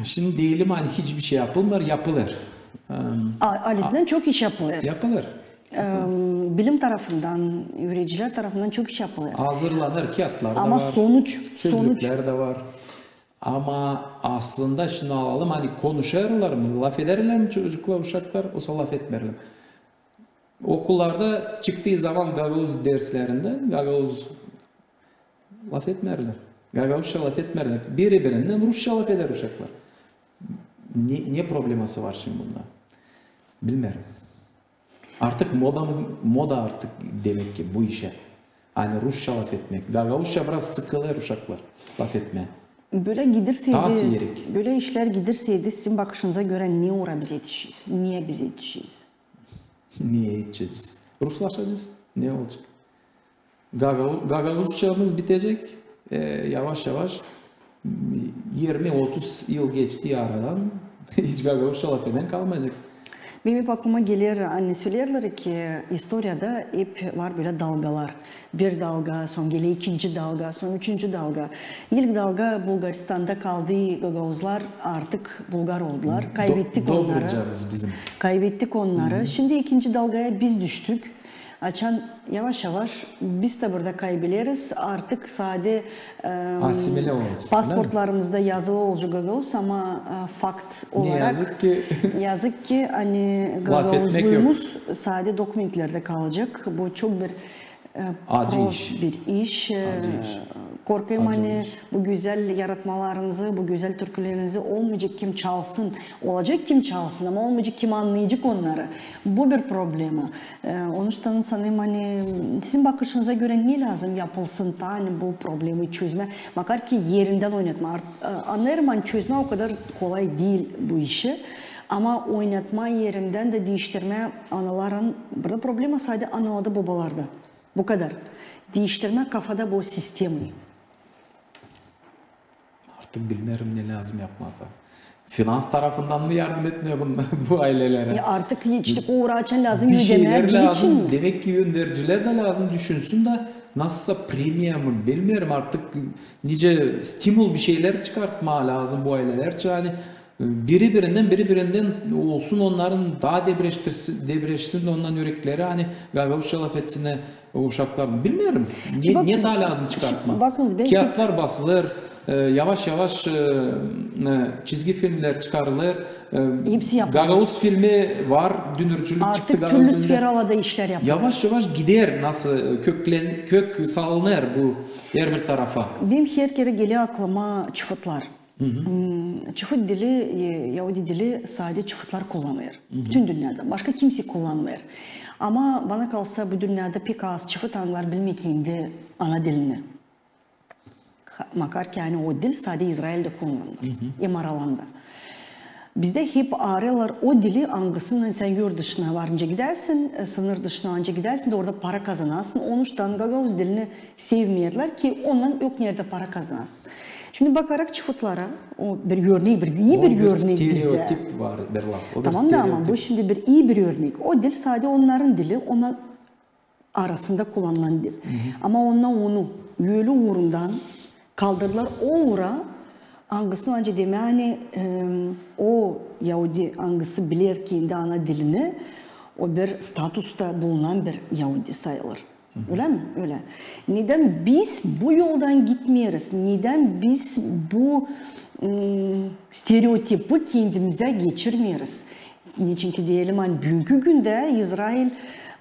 Şindi deyelim, ani hiçbir şey yapılmêêr, yapılêr. Alesinnän çok iş yapılêr. Yapılêr. Bilim tarafından, üüredicilär tarafından çok iş yapılêr. Hazırlanêr, kiyatlar da var. Ama sonuç, sözlüklär dä var. Ama aslında şindi alalım, ani konuşêrlar mı, lafederlär mi çocuklar, uşaklar, osa lafetmeerlär mi? Okullarda çıktıı zaman gagauz derslerinden, gagauz lafetmeerlär. Biri-birinnän rusça lafeder uşaklar. Ne, ne probleması var şindi bunda? Bilmeerim. Artık moda mı, moda artık demäk ki bu işä. Ani rusça lafetmäk. Gagauzça biraz sıkılêr uşaklar lafetmää. Bölä giderseydi, bölä işlär giderseydi, sizin bakışınıza görä, ne uura biz etişeriz? Neä biz etişeriz? Neä etişeriz? Ruslaşacez. Ne olacek? Gagauzçamız bitecek, yavaş-yavaş, irmi-otuz yıl geçti aradan, hiç gagauzça lafedän kalmayacek. Benim hep aklıma geler, ani söleerlär ki istoriyada hep var bölä dalgalar. Bir dalga, sora geler ikinci dalga, sora üçüncü dalga. İlk dalga Bulgaristanda kaldı, gagauzlar artık bulgar oldular. Kaybettik onnarı. Kaybettik onnarı. Şindi ikinci dalgaya biz düştük. Açan yavaş-yavaş biz dä burada kaybeleriz. Artık sade pasportlarımızda yazılı olacek gagauz, ama fakt olarak yazık ki, ani gagauzluumuz sade dokumentlerdä kalacek. Bu çok bir prost bir iş. Korkêrım, ani bu gözäl yaratmalarınızı, bu gözäl türkülerinizi olmayacek kim çalsın. Olacek kim çalsın, ama olmayacek kim annayacek onnarı. Bu bir problema. Onuştan sanêrım, ani sizin bakışınıza görä ne lääzım yapılsın, taa ani bu problemayı çözmää, makar ki erindän oynatmaa. Annêêrım, ani çözmää o kadar kolay diil bu işi. Ama oynatmaa erindän dä diiştirmää anaların, burada problema sade analarda-babalarda. Bu kadar. Diiştirmää kafada bu sistemayı. Artık bilmeerim, ne lääzım yapmaa. Finans tarafından mı yardım etmää bu aylelerä? Artık hiç uura açan lääzım ödemää. Demäk ki öndericilär dä lääzım düşünsün dä, nasılsa premiya mı, bilmeerim artık, nicä stimul bir şeylär çıkartmaa lääzım bu ayleler için, ani biri-birinden, biri-birinden olsun, onnarın taa debreştirsin, debreşsin ondan ürekleri, ani gagauzça lafetsin o uşaklar. Bilmeerim, ne, ne taa lääzım çıkartmaa. Kiyatlar basılêr, e, yavaş-yavaş, e, e, çizgi filmlär çıkarılêr. E, gagauz filmi var, dünürcülük çıktı gagauz dilindä. Artık türlü sferada işlär yapılêr. Yavaş-yavaş gider, nasıl köklen, kök salınêr bu herbir tarafa. Benim her kerä geler aklıma çıfıtlar. Çıfıt dili, e, yaudi dili sade çıfıtlar kullanêr. Bütün dünnedä. Başka kimsey kullanmêêr. Ama bana kalsa, bu dünnedä pek az çıfıt angıları bilmeer kendi ana dilini. Makar ki, ani o dil sade İzraildä kullanılêr. Hem aralanda. Bizdä hep arêêrlar o dili, angısınnan sän yurt dışına varınca gidäsin, e, sınır dışına anca gidäsin dä orada para kazanasın. Onuştan gagauz dilini sevmeerlär ki, ondan yok neredä para kazanasın. Şindi bakarak çıfıtlara, o bir örnek, bir ii bir örnek bizdä. Stereotip var bir laf. Tamam da, ama bu şindi bir ii bir örnek. O dil sade onnarın dili, onnar arasında kullanılan dil. Ama onnar onu ölä uurundan kaldırdılar o uura, angısını anca demää, ani, e, o yaudi, angısı biler kendi ana dilini, o bir statusta bulunan bir yaudi sayılêr. Ölä mi? Ölä. Nedän biz bu yoldan gitmeeriz? Nedän biz bu, m, stereotipi kendimizä geçirmeeriz? Neçinki deyelim, ani büünkü gündä İzrail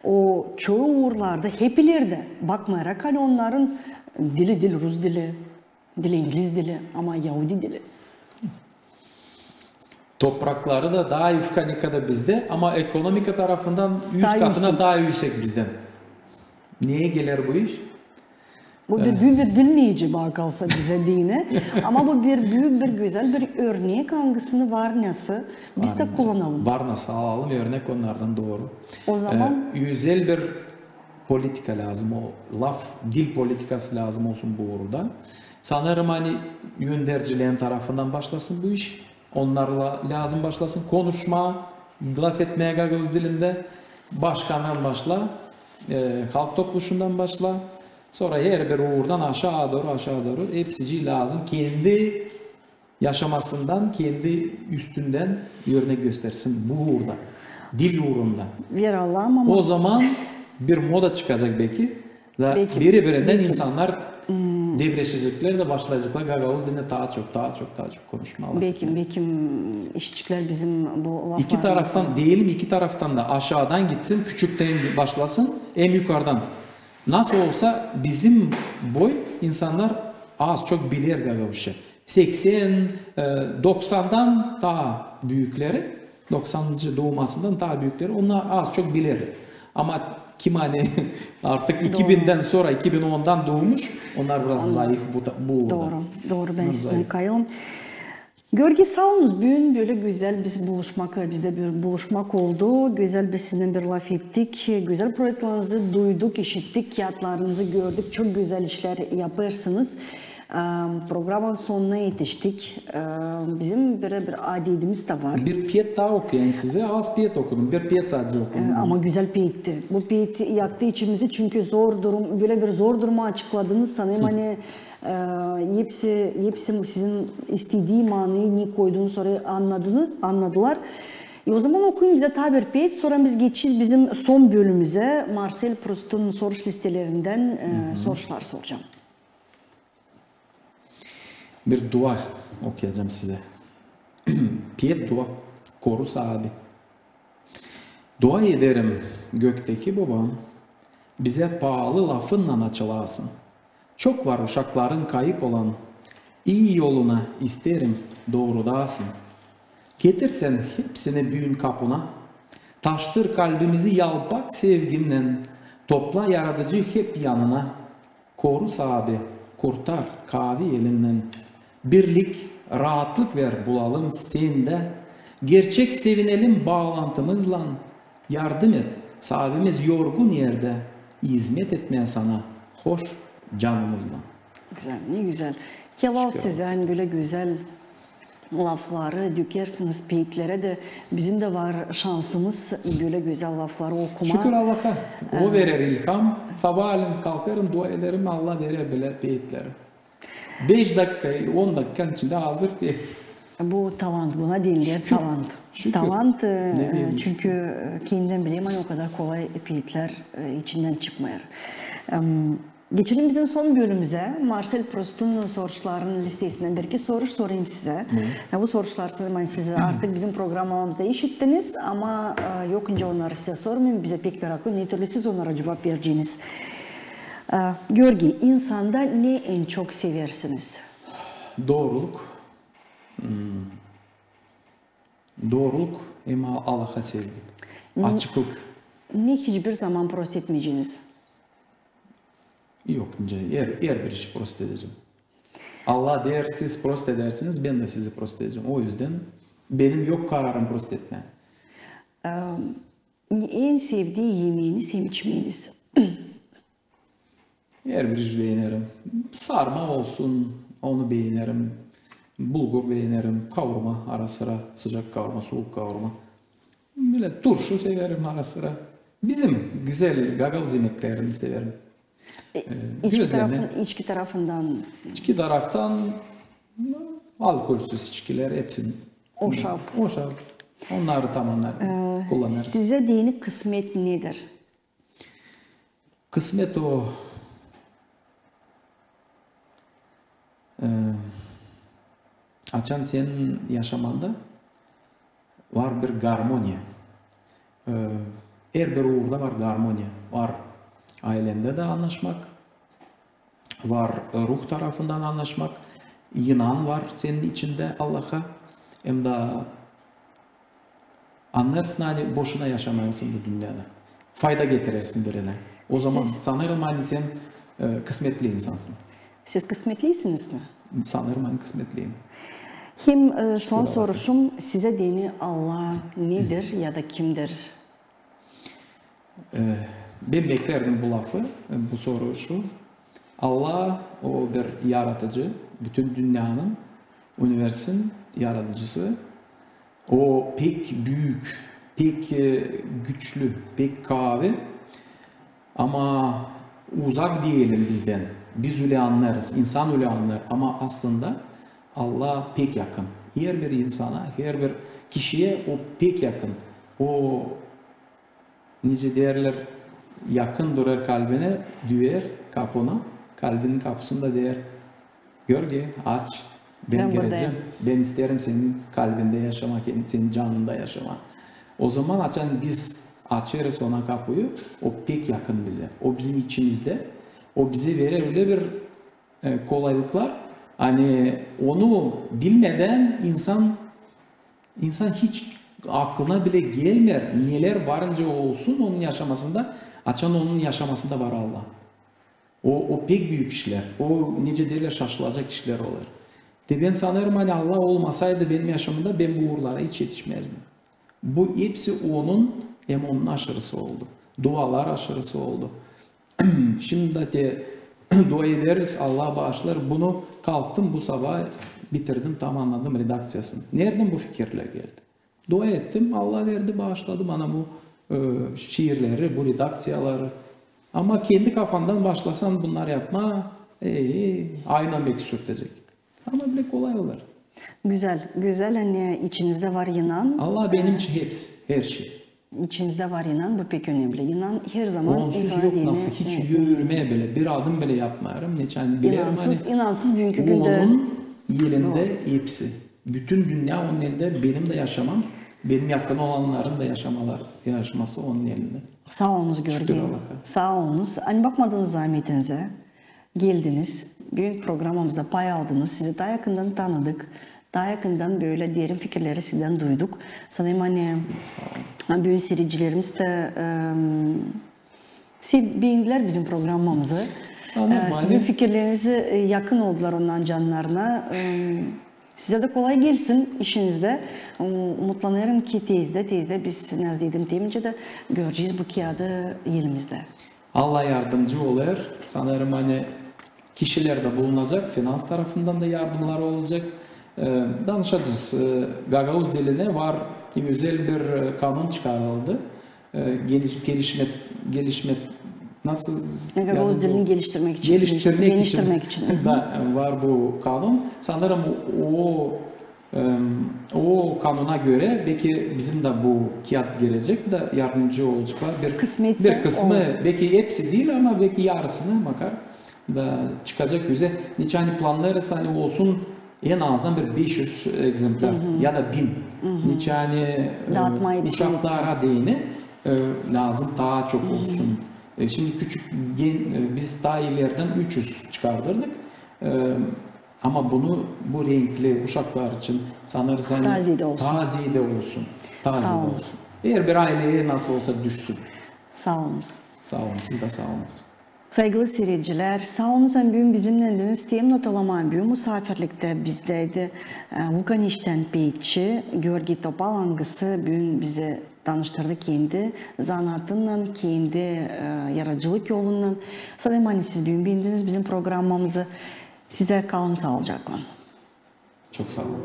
o çoyu uurlarda, hep ilerdä, bakmayarak, ani onnarın dili diil rus dili, diil ingliz dili, ama yaudi dili. Toprakları da taa yufka, ne kadar bizdä, ama ekonomika tarafından üz katına taa üüsek bizdän. Neyä geler bu iş? Bu bir büük bir bilmeyci, bana kalsa, bizä deyni. Ama bu bir büük bir gözäl bir örnek, angısını var nasıl biz dä kullanalım. Var nasıl alalım örnek onnardan, dooru. O zaman özel bir politika lääzım, o laf, dil politikası lääzım olsun bu uurda. Sanêrım, ani öndercilerin tarafından başlasın bu iş. Onnarlan lääzım başlasın konuşmaa, lafetmää gagauz dilindä. Başkandan başla, e, halk topluşundan başla. Sora herbir uurdan aşaa dooru, aşaa dooru. Hepsicii lääzım kendi yaşamasından, kendi üstündän örnek göstersin bu uurda. Dil uurunda. Ver Allahım, ama o zaman bir moda çıkacek beki. Da biri-birindän insannar debreşeceklär dä başlayaceklar gagauz dilini taa çok, taa çok, taa çok konuşmaa. Beki, beki işitsiklär bizim bu laflarımızı. İki taraftan, deyelim, iki taraftan da aşaadan gitsin, küçüktän başlasın, hem yukardan. Nasıl olsa bizim boy insannar az çok biler gagauzça. Seksän, e, doksandan taa büükleri, doksanıncı duumasından taa büükleri, onnar az çok biler. Ama kim, ani artık iki bindän sora, iki bin ondan duumuş, onnar biraz zayıf bu, bu uurda. Dooru, dooru, bän sizä kayılım. Görgey, saa olunuz, büün bölä gözäl biz buluşmak, bizdä bir buluşmak oldu. Gözäl biz sizinnän bir lafettik, gözäl proektlerinizı duyduk, işittik, kiyatlarınızı gördük. Çok gözäl işlär yapêrsınız. Am, programanın sonuna etiştik. Am, bizim bölä bir adetimiz dä var. Bir peet taa okuyayım sizä. Az peet okudum. Bir peet sadece okudum. E, ama gözäl peetti. Bu peet yaktı içimizi, çünkü zor durum, bölä bir zor durumu açıkladınız. Sanêrım, ani, e, hepsi, hepsi sizin istedii maanayı ne koyduunuz oraya annadılar. E, o zaman okuyun bizä taa bir peet, sora biz geçeriz bizim son bölümümüzä. Marsel Prustun soruş listelerindän, e, soruşlar soracam. Bir dua okuyacam sizä. Peet dua. Koru saabi. Dua ederim, gökteki Bobam, bizä paalı lafınnan açılasın. Çok var uşakların kayıp olan, ii yoluna isterim doorudasın. Getir sän hepsini büün kapuna, taştır kalbimizi yalpak sevginnän, topla, Yaradıcı, hep yanına. Koru saabi, kurtar kaavi elinnän. Birlik, raatlık ver bulalım sendä. Gerçek sevinelim baalantımızlan. Yardım et, saabimiz yorgun erdä izmet etmää sana hoş canımızlan. Gözäl, ne gözäl. Keval sizä, ani bölä gözäl lafları dökersiniz peetlerä dä. Bizim dä var şansımız bölä gözäl lafları okumaa. Şükür Allaha. O verer ilham. Sabaalän kalkêrım, dua ederim, Allah verer bölä peetleri. Beş dakika, on dakikanın içindä hazır peet. Bu talant, buna deerlär talant. Talant, e, çünkü, e, kendim bilerim, ani o kadar kolay epiyetlär, e, içindän çıkmêêr. Em, geçelim bizim son bölümümüzä. Marsel Prustun soruşların listesindän bir-iki soruş sorayım sizä. Ya, bu soruşlar, sanêrım, ani siz artık bizim programamızda işittiniz, ama, e, yokunca onnarı sizä sormayım, bizä pek meraklı, ne türlü siz onnara cuvap vereceniz. E, Georgiy, insanda ne en çok seversiniz? Dooruluk. Hmm. Dooruluk hem Allaha sevgi. Açıklık. Ne hiçbir zaman prost etmeyeceniz? Yok, nicä, herbir işi prost edecäm. Allah deer, siz prost edersiniz, bän dä sizi prost edecäm. O üzdän benim yok kararım prost etmää. En sevdii yemeeniz hem içmeeniz? Herbir iş beenerim. Sarma olsun, onu beenerim. Bulgur beenerim. Kavurma ara sıra, sıcak kavurma, suuk kavurma. Bölä turşu severim ara sıra. Bizim gözäl gagauz yemeklerini severim. E, içki tarafından? İçki tarafından, alkolsüz içkilär, hepsini. Oşav. Oşav. Onnarı tamannar kullanêrız. Sizä deyni kısmet nedir? Kısmet o, e, açan senin yaşamanda var bir garmoniya. E, herbir uurda var garmoniya. Var aylendä dä annaşmak, var ruh tarafından annaşmak, inan var senin içindä Allaha, hem dä annêêrsın, ani boşuna yaşamêêrsın bu dünnedä. Fayda getirersin birinä. O zaman sanêrım, ani sen, e, kısmetli insansın. Siz kısmetliysiniz mi? Sanêrım, ani kısmetliyim. Hem, e, son soruşum sizä deyni: Allah nedir ya da kimdir? E, bän beklerdim bu lafı, e, bu soruşu. Allah o bir yaradıcı, bütün dünnenin, universin yaradıcısı. O pek büük, pek, e, güçlü, pek kaavi. Ama uzak deyelim bizdän. Biz ölä annêêrız, insan ölä annêêr. Ama aslında Allah pek yakın. Herbir insana, herbir kişiyä o pek yakın. O, nicä deerlär, yakın durêr kalbinä, döyer kapuna, kalbinin kapusunda deer: Georgiy, aç, bän girecäm. Bän isteerim senin kalbindä yaşamaa, senin canında yaşamaa. O zaman açan biz açêrız ona kapuyu, o pek yakın bizä. O bizim içimizdä, o bizä verer ölä bir, e, kolaylıklar, ani onu bilmedän insan, insan hiç aklına bilä gelmeer, nelär varınca olsun onun yaşamasında, açan onun yaşamasında var Allah. O, o pek büük işlär. O, nicä deerlär, şaşılacak işlär olêr. Te bän sanêrım, ani Allah olmasaydı benim yaşamımda, bän bu uurlara hiç etişmäzdim. Bu hepsi onun hem onun aşırısı oldu. Dualar aşırısı oldu. Şindi dä te dua ederiz, Allah baaşlar. Bunu kalktım bu sabaa, bitirdim, tamamnadım redakţiyasını. Neredän bu fikirlär geldi? Dua ettim, Allah verdi, baaşladı bana bu, e, şiirleri, bu redakţiyaları. Ama kendi kafandan başlasan bunnarı yapmaa, e, e, ayna beki sürtecek. Ama bilä kolay olêr. Gözäl, gözäl, ani içinizdä var inan. Allah benim için hepsi, herşey. İçinizdä var inan, bu pek önemli. İnan herzaman insana deyni. Onsuz yok nasıl, hiç yürümää bilä, bir adım bilä yapmêêrım. Neçin bilerim, ani inansız, inansız büünkü gündä onun elindä hepsi. Bütün dünnä onun elindä, benim dä yaşamam, benim yakın olannarın da yaşamalar, yaşaması onun elindä. Saa olunuz, Georgiy. Şükür Allaha. Saa olunuz. Ani bakmadınız zaametinizä, geldiniz, büün programamızda pay aldınız, sizi taa yakından tanıdık, taa yakından bölä derin fikirleri sizdän duyduk. Sanêrım, ani büün siiredicilerimiz dä, em, beendilär bizim programamızı. Sanêrım, e, sizin fikirlerinizi, e, yakın oldular onların cannarına. Em, sizä dä kolay gelsin işinizdä. Um-, umutlanêrım ki, tezdä, tezdä biz, nasıl dedim, teminci dä görecez bu kiyadı elimizdä. Allah yardımcı olêr. Sanêrım, ani kişilär dä bulunacek, finans tarafından da yardımları olacek. E, danışacez, e, gagauz dilinä var, özel bir, e, kanon çıkarıldı. E, geliş-, gelişme, gelişme, nasıl, gagauz dilini geliştirmäk için. Geliştirmäk için. Geliştirmäk için. Da, e, var bu kanon. Sanêrım, o Em, o kanuna görä, beki bizim dä bu kiyat gelecek dä yardımcı olaceklar. Bir, Kısmetse bir kısmı, olur. Beki hepsi diil, ama beki yarısını makar da çıkacek üzä. Neçin ani plannêêrız, ani olsun en azından bir beş üz egzemplär ya da bin. Neçin ani, e, Daatmaa hepsini uşaklara deyni, e, lääzım taa çok olsun. E, şindi küçük gen-, e, biz taa ilerdän üç üz çıkardırdık. E, Ama bunu, bu renkli uşaklar için sanêrız, ani Taa zeedä olsun. Taa zeedä olsun. Taa Saa zeedä olun. Olsun. Eer bir ayleyä nasıl olsa düşsün. Saa olunuz. Saa olun, siz dä saa olunuz. Saygılı siiredicilär, saa olunuz, ani büün bizimnän istädiniz. Tem notalamaa, büün musaafirliktä bizdäydi, e, vulkaniçtän peetçi Georgiy Topal, angısı büün bizi tanıştırdı kendi zanaatınnan, kendi, e, yaradıcılık yolunnan. Sanêrım, ani siz büün beendiniz bizim programmamızı. Sizä kalın saalıcaklan. Çok saa olun.